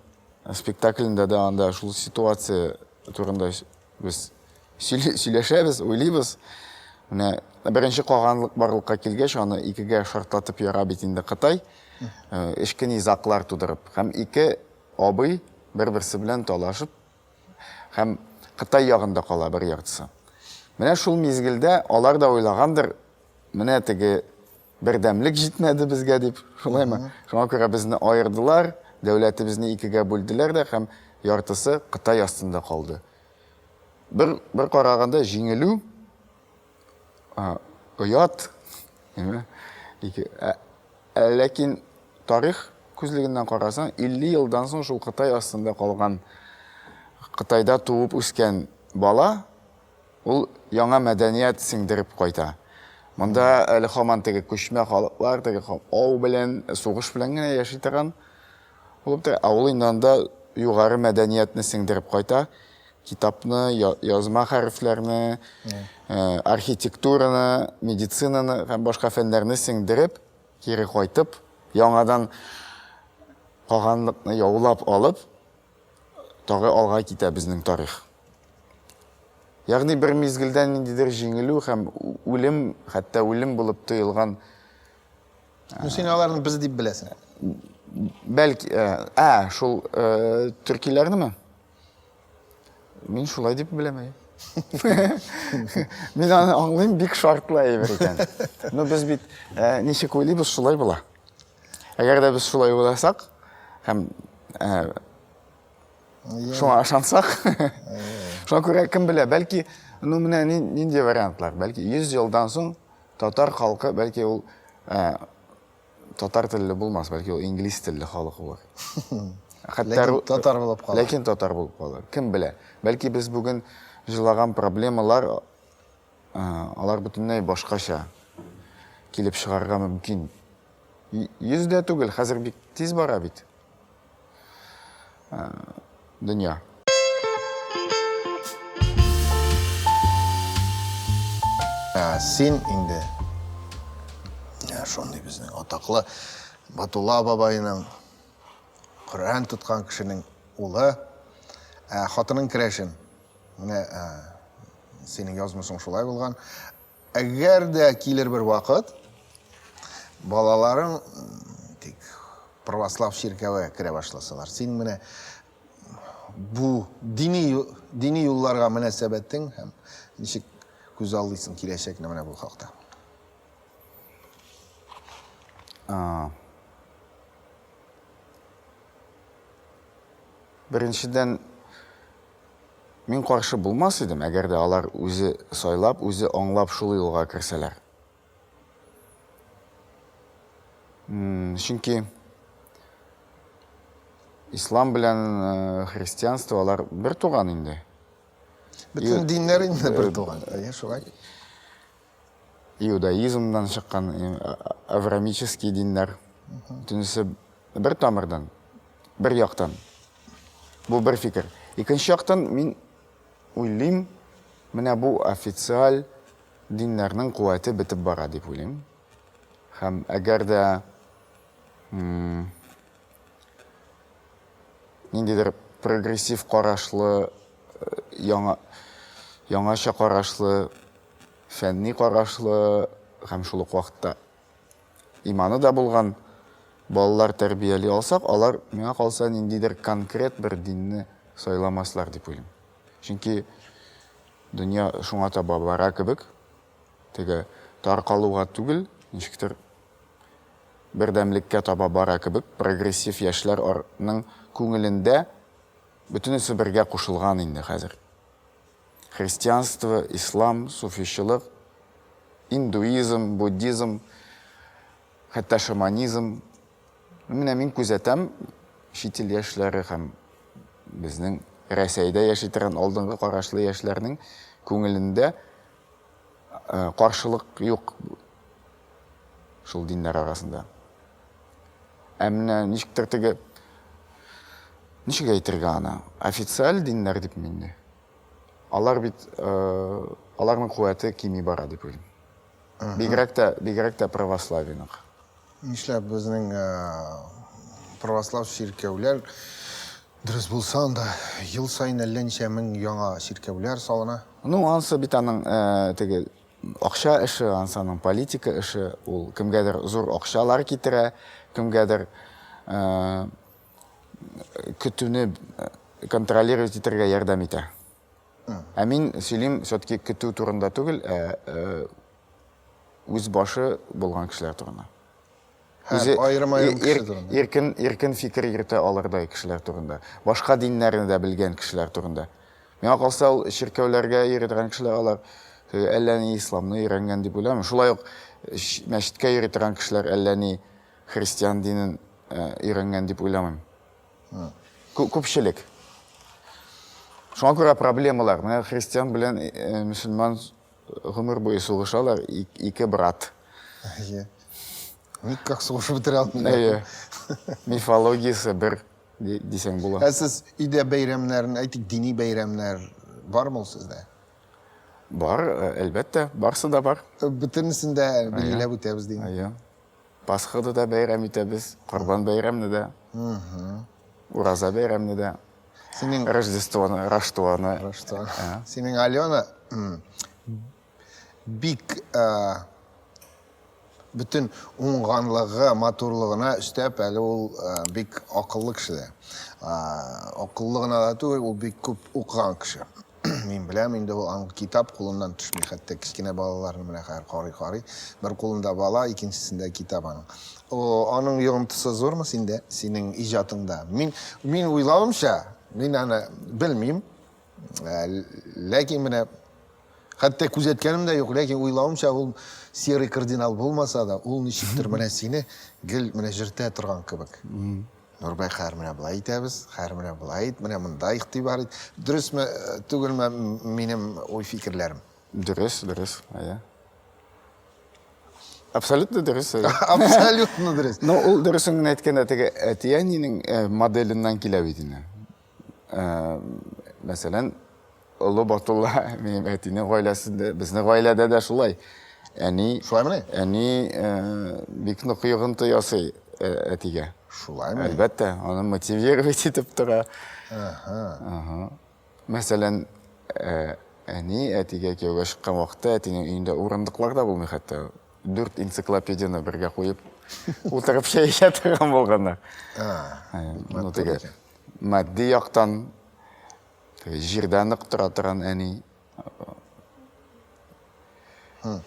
спектаклендә дә анда шул ситуация турында без сөйләшәбез, уйлыйбыз. Менә беренче каганлык барлыкка килгәч, аны икегә шартлатып яра бит инде Кытай, э, эчке низаглар тудырып. Һәм ике абый бер-берсе белән талашып һәм Кытай ягында кала бер яртысы. Менә шул мизгелдә алар да уйлагандыр, менә теге бердәмлек җитмәде безгә дип, шулаймы? Шуңа күрә безне аердылар, дәүләтебезне икегә бүлделәр дә һәм яртысы Кытай астында калды. Бер, бер караганда җиңелү, оят, ике, ә, Ә ләкин тарих күзлегеннән карасаң, 50 елдан соң шул Кытай астында калган, Кытайда туып үскән бала, ул яңа мәдәният сеңдереп кайта. Монда әле һаман теге күчмә халыклар, теге ау белән, сугыш белән генә яши торган булып тора. Ә ул инде анда югары мәдәниятне сеңдереп кайта. Китапны, язма хәрефләрне, архитектураны, медицинаны һәм башка фәннәрне сеңдереп, кире кайтып, яңадан каганлыкны яулап алып, тагы алга китә безнең тарих. Ягъни бер мизгелдә ниндидер җиңелү һәм үлем, хәтта үлем булып тоелган. Ну, син аларны без дип беләсең. Бәлки, ә, шул төркиләрнеме? Мин шулай дип беләм. Мин аны аңлыйм, бик шартлы әйбер икән. Но без бит ничек уйлыйбыз, шулай була. Әгәр дә без шулай уйласак һәм шуңа ышансак, шуңа күрә кем белә, бәлки, ну менә нинди вариантлар, бәлки 100 елдан соң татар халкы, бәлки ул татар телле булмас, бәлки ул инглиз телле халык булыр. Хәтта ләкин татар булып калыр. Ләкин татар булып калыр. Кем белә? Бәлки без бүген җылаган проблемалар алар бөтенләй башкача килеп чыгарга мөмкин. 100 дә түгел, хәзер бик тиз бара бит дөнья. Син инде шундый безнең атаклы Батулла бабайның Коръән тоткан кешенең улы, ә хатының керәшен. Менә синең язмышың шулай булган. Әгәр дә килер бер вакыт, балаларың тик православ чиркәве керә башласалар, син менә бу дини дини юлларга мөнәсәбәтең һәм ничек күзаллыйсың киләчәкне менә бу хакта? Беренчедән, мин каршы булмас идем, әгәр дә алар үзе сайлап, үзе аңлап шул юлга керсәләр. Чөнки ислам белән э, христианство алар бер туган инде. Бөтен диннәр инде бер э, туган. Әйе, шулай. Иудаизмнан чыккан аврамический диннәр. Бөтенесе бер тамырдан, бер яктан. Бу бер фикер. Икенче яктан мин уйлыйм, менә бу официаль диннәрнең куәте бетеп бара дип уйлыйм. Һәм әгәр дә ниндидер прогрессив карашлы, яңа яңача карашлы, фәнни карашлы һәм шул ук вакытта иманы да булган балалар тәрбияли алсак, алар, миңа калса, ниндидер конкрет бер динне сайламаслар дип уйлыйм. Чөнки дөнья шуңа таба бара кебек, теге таркалуга түгел, ничектер бердәмлеккә таба бара кебек, прогрессив яшьләрның күңелендә бөтенесе бергә кушылган инде хәзер. Христианство, ислам, суфичылык, индуизм, буддизм, хәтта шаманизм. Менә мин күзәтәм, чит ил яшьләре һәм безнең Рәсәйдә яши торган алдынгы карашлы яшьләрнең күңелендә каршылык юк шул диннәр арасында. Ә менә ничектер теге, ничек әйтергә аны, официаль диннәр дип инде. Алар бит, аларның куәте кими бара дип уйлыйм. Бигрәк тә, бигрәк тә православиеныкы. Нишләп безнең православ чиркәүләр дөрес булса анда ел саен әллә ничә мең яңа чиркәүләр салына? Ну, ансы бит аның теге акча эше, ансы аның политика эше, ул кемгәдер зур акчалар китерә, кемгәдер көтүне контролировать итәргә ярдәм итә. Ә мин сөйлим все-таки көтү турында түгел, ә үз башы булган кешеләр турында. Үзе аерым-аерым кеше турында. Иркен, иркен фикер йөртә алырдай кешеләр турында. Башка диннәрне дә белгән кешеләр турында. Миңа калса, ул чиркәүләргә йөри торган кешеләр алар әллә ни исламны өйрәнгән дип уйламыйм. Шулай ук мәчеткә йөри торган кешеләр әллә ни христиан динен өйрәнгән дип уйламыйм. Күпчелек. Шуңа күрә проблемалар. Менә христиан белән мөселман гомер буе сугышалар, ике брат. Әйе. Никак сугышып бетерә алмыйлар. Әйе. Мифологиясе бер дисәң була. Ә сез өйдә бәйрәмнәрен, әйтик, дини бәйрәмнәр бармы ул сездә? Бар, әлбәттә, барсы да бар. Бөтенесен дә билгеләп үтәбез дим. Әйе. Пасханы да бәйрәм итәбез, Корбан бәйрәмне дә. Ураза бәйрәмне дә. Синең Рождествоны, Раштуаны. Раштуа. Синең Алена бик бөтен уңганлыгы, матурлыгына өстәп, әле ул бик акыллы кеше дә. Акыллы гына да түгел, ул бик күп укыган кеше. Мин беләм, инде ул аның китап кулыннан төшми, хәтта кечкенә балаларны менә хәзер карый-карый, бер кулында бала, икенчесендә китап аның. О, аның йогынтысы зурмы синдә, синең иҗатыңда? Мин, мин уйлавымча, мин аны белмим, ләкин менә хәтта күзәткәнем дә юк, ләкин уйлавымча, ул серый кардинал булмаса да, ул ничектер менә сине гел менә җөртә торган кебек. Нурбай, хәер менә болай итәбез, хәер менә болай ит, менә монда игътибар ит. Дөресме, түгелме минем уй-фикерләрем? Дөрес, дөрес, әйе. Абсолютно дөрес. Абсолютно дөрес. Ну, ул дөресен генә әйткәндә, теге әти-әнинең моделеннән килә бит инде. Мәсәлән, Олы Батулла минем әтинең гаиләсендә, безнең гаиләдә дә шулай. Әни, Шулаймыни? Әни бик нык йогынты ясый әтигә. Шулаймыни? Әлбәттә, аны мотивировать итеп тора. Ага. Ага. Мәсәлән, әни әтигә кияүгә чыккан вакытта әтинең өендә урындыклар да булмый хәтта. Дүрт энциклопедияне бергә куеп утырып чәй эчә торган булганнар. Ну, теге матди яктан Җирдә нык тора торган әни.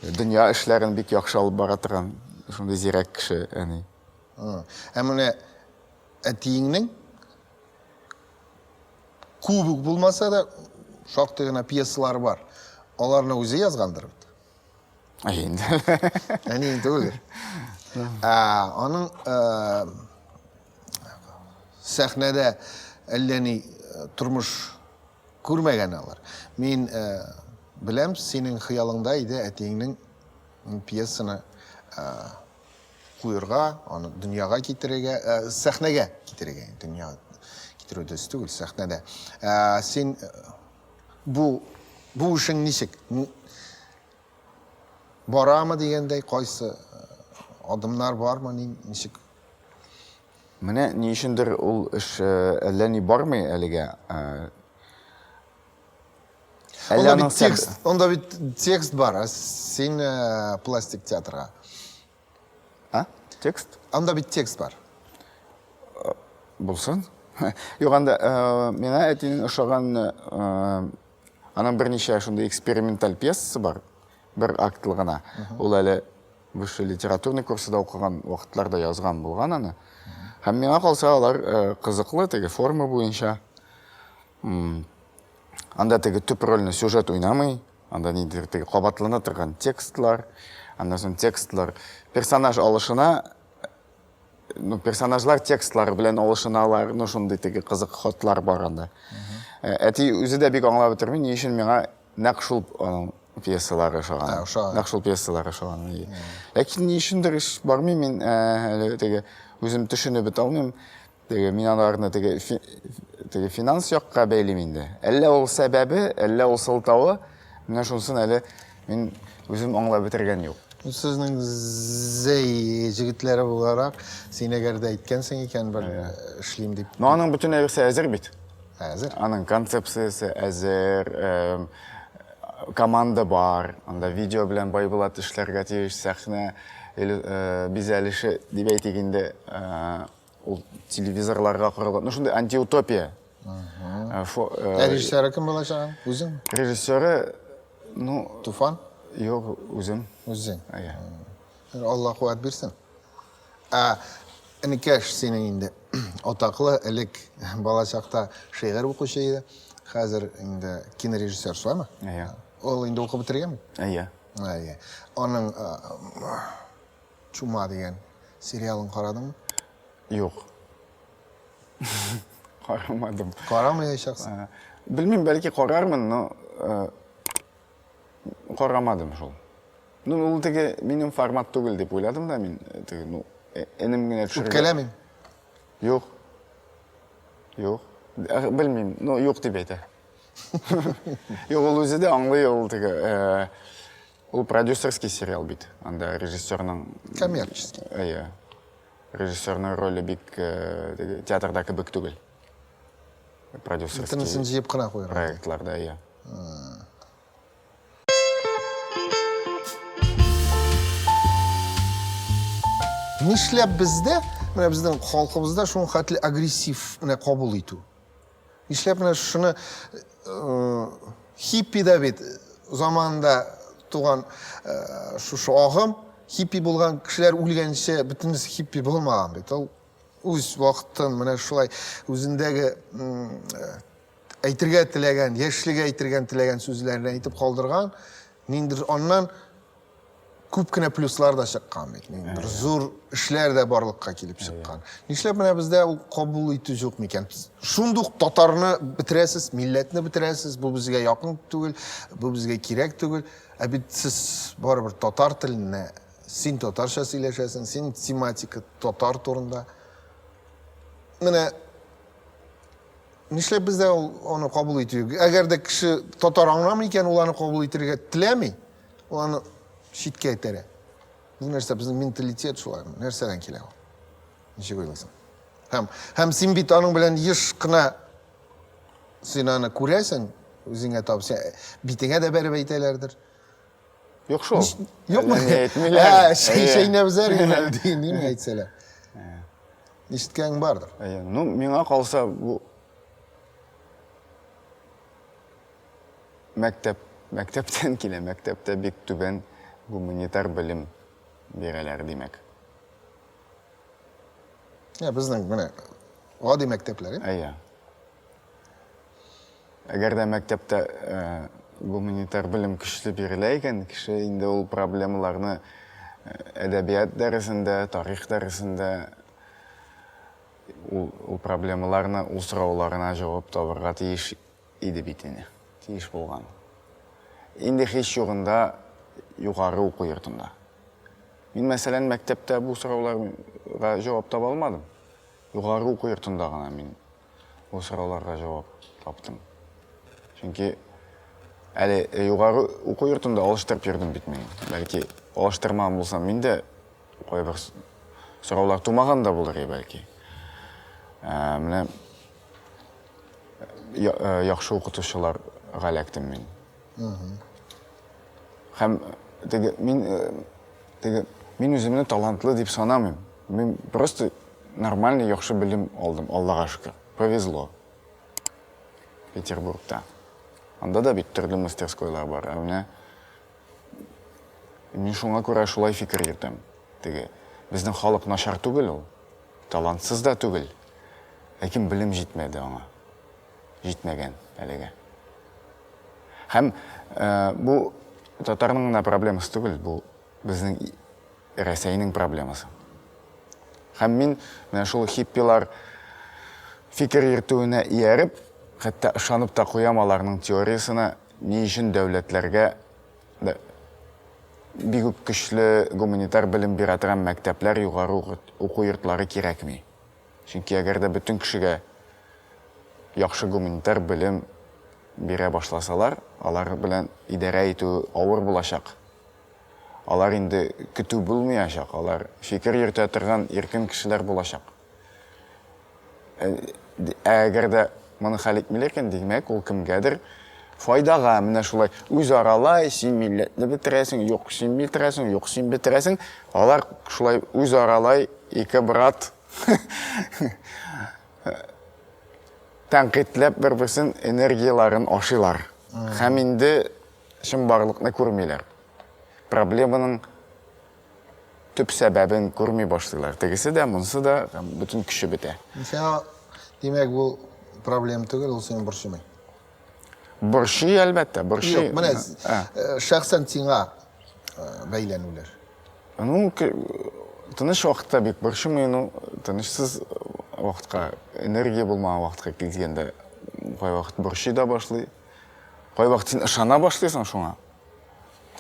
Дөнья эшләрен бик яхшы алып бара торган шундый зирәк кеше әни. Ә менә әтиеңнең күп үк булмаса да, шактый гына пьесалары бар. Аларны үзе язгандыр бит. Әй инде. Әниең түгелдер. Ә, аның сәхнәдә әллә ни тормыш күрмәгән алар. Мин беләм, синең хыялыңда иде әтиеңнең пьесаны куерга, аны дөньяга китерергә, сәхнәгә китерергә, дөньяга китерү дөрес түгел, сәхнәдә. Син бу бу эшең ничек? Барамы дигәндәй, кайсы адымнар бармы, ничек? Менә ни өчендер ул эш әллә ни бармый әлегә. Әллә аның текст, анда бит текст бар, ә син пластик театрга. А? Текст? Анда бит текст бар. Булсын. Юк, анда миңа әтинең ошаган аның берничә шундый эксперименталь пьесасы бар, бер актлы гына. Ул әле высший литературный курсында укыган вакытларда язган булган аны. Һәм миңа калса, алар кызыклы, теге форма буенча. Анда теге төп рольне сюжет уйнамый, анда ниндидер теге кабатлана торган текстлар, аннан соң текстлар персонаж алышына, ну, персонажлар текстлары белән алышыналар, ну, шундый теге кызык ходлар бар анда. Әти үзе дә бик аңлап бетерми, ни өчен миңа нәкъ шул аның пьесалары ошаган. Нәкъ шул пьесалары ошаган. Ләкин ни өчендер эш бармый, мин әле теге үзем төшенеп бетә алмыйм. Теге мин аларны теге теге финанс якка бәйлим инде. Әллә ул сәбәбе, әллә ул сылтавы, менә шунысын әле мин үзем аңлап бетергән юк. Сезнең Зәй җегетләре буларак, син әгәр дә әйткәнсең икән бер эшлим дип. Но аның бөтен әйберсе әзер бит. Әзер. Аның концепциясе әзер, команда бар, анда видео белән Байбулат эшләргә тиеш, сәхнә бизәлеше дип әйтик инде, ул телевизорларга корылган. Ну, шундый антиутопия. Ә режиссеры кем булачак? Үзең? Режиссеры, ну... Туфан? Юк, үзем. Үзең? Әйе. Алла куәт бирсен. Ә энекәш синең инде атаклы, элек бала чакта шигырь укучы иде. Хәзер инде кинорежиссер, шулаймы? Әйе. Ул инде укып бетергәнме? Әйе. Әйе. Аның Чума дигән. сериалын карадыңмы? Юк. Карамадым. Карамаячаксың? Белмим, бәлки карармын, но карамадым шул. Ну, ул теге минем формат түгел дип уйладым да мин, теге, ну, энем генә төшерергә. Үпкәләмим. Юк. Юк. Белмим, но юк дип әйтә. Юк, ул үзе дә аңлый, ул теге, ул продюсерский сериал бит. Анда режиссерның коммерческий. Әйе. Режиссерның роле бик теге театрда кебек түгел. Продюсерский. Бөтенесен җыеп кына куярга. Проектларда, әйе. Нишләп бездә, менә безнең халкыбызда шуның хәтле агрессив менә кабул итү? Нишләп менә шуны хиппи да бит заманында туган шушы агым, хиппи булган кешеләр үлгәнче бөтенесе хиппи булмаган бит. Ул үз вакытын менә шулай үзендәге әйтергә теләгән, яшьлеге әйтергән теләгән сүзләрен әйтеп калдырган, ниндидер аннан күп кенә плюслар да чыккан бит. Ниндидер зур эшләр дә барлыкка килеп чыккан. Нишләп менә бездә ул кабул итү юк микән? Шундук татарны бетерәсез, милләтне бетерәсез, бу безгә якын түгел, бу безгә кирәк түгел. Ә бит сез барыбер татар теленә, син татарча сөйләшәсең, син тематика татар турында. Менә Нишләп бездә ул аны кабул итү? Әгәр дә кеше татар аңламый икән, ул аны кабул итәргә теләми, ул аны читкә этәрә. Бу нәрсә безнең менталитет шулай, нәрсәдән килә ул? Ничек уйлыйсың? Һәм һәм син бит аның белән еш кына син аны күрәсең, үзеңә табып, син битеңә дә бәреп әйтәләрдер. Юк шул. Юкмы? Әйтмиләр. Ә, чәйнәп зәр генә әйтсәләр. Ишеткәнең бардыр. Әйе, ну, миңа калса, бу мәктәп, мәктәптән килә, мәктәптә бик түбән гуманитар белем бирәләр, димәк. Ә, безнең менә гади мәктәпләр, әйе? Әйе. Әгәр дә мәктәптә гуманитар белем көчле бирелә икән, кеше инде ул проблемаларны әдәбият дәресендә, тарих дәресендә ул, ул проблемаларны, ул сорауларына җавап табырга тиеш иде бит инде. Тиеш булган. Инде һич югында югары уку йортында. Мин, мәсәлән, мәктәптә бу сорауларга җавап таба алмадым. Югары уку йортында гына мин бу сорауларга җавап таптым. Чөнки әле югары уку йортында алыштырып йөрдем бит мин. Бәлки алыштырмаган булсам, мин дә кайбер сораулар тумаган да булыр иде бәлки. Ә, менә яхшы укытучыларга эләктем мин. Һәм теге мин теге мин үземне талантлы дип санамыйм. Мин просто нормальный яхшы белем алдым, Аллага шөкер. Повезло. Петербургта. Анда да бит төрле мастерскойлар бар. Ә менә мин шуңа күрә шулай фикер йөртәм. Теге безнең халык начар түгел ул, талантсыз да түгел. Ләкин белем җитмәде аңа. Җитмәгән әлегә. Һәм бу татарның гына проблемасы түгел, бу безнең Рәсәйнең проблемасы. Һәм мин менә шул хиппилар фикер йөртүенә ияреп, хәтта ышанып та куям аларның теориясенә, ни өчен дәүләтләргә бик үк көчле гуманитар белем бирә торган мәктәпләр, югары уку йортлары кирәкми. Чөнки әгәр дә бөтен кешегә яхшы гуманитар белем бирә башласалар, алар белән идарә итү авыр булачак. Алар инде көтү булмаячак, алар фикер йөртә торган иркен кешеләр булачак. Ә әгәр дә моны хәл итмиләр икән, димәк, ул кемгәдер файдага. Менә шулай үзаралай, син милләтне бетерәсең, юк, син бетерәсең, юк, син бетерәсең. Алар шулай үзаралай ике брат тәнкыйтьләп бер-берсен энергияләрен ашыйлар. Һәм инде чынбарлыкны күрмиләр. Проблеманың төп сәбәбен күрми башлыйлар. Тегесе дә, монысы да, һәм бөтен көче бетә. Сиңа, димәк, бу проблема түгел, ул сине борчымый. Борчый, әлбәттә, борчый. Юк, менә шәхсән сиңа бәйләнүләр. Ну, Тыныч вакытта бик борчымый, ну, тынычсыз вакытка, энергия булмаган вакытка килгәндә, кайвакыт борчый да башлый. Кайвакыт син ышана башлыйсың шуңа.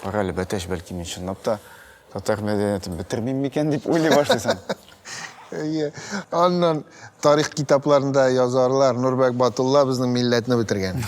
Кара әле, бәтәч, бәлки мин чынлап та татар мәдәниятен бетермим микән дип уйлый башлыйсың. Әйе. Аннан тарих китапларында язарлар, Нурбәк Батулла безнең милләтне бетергән.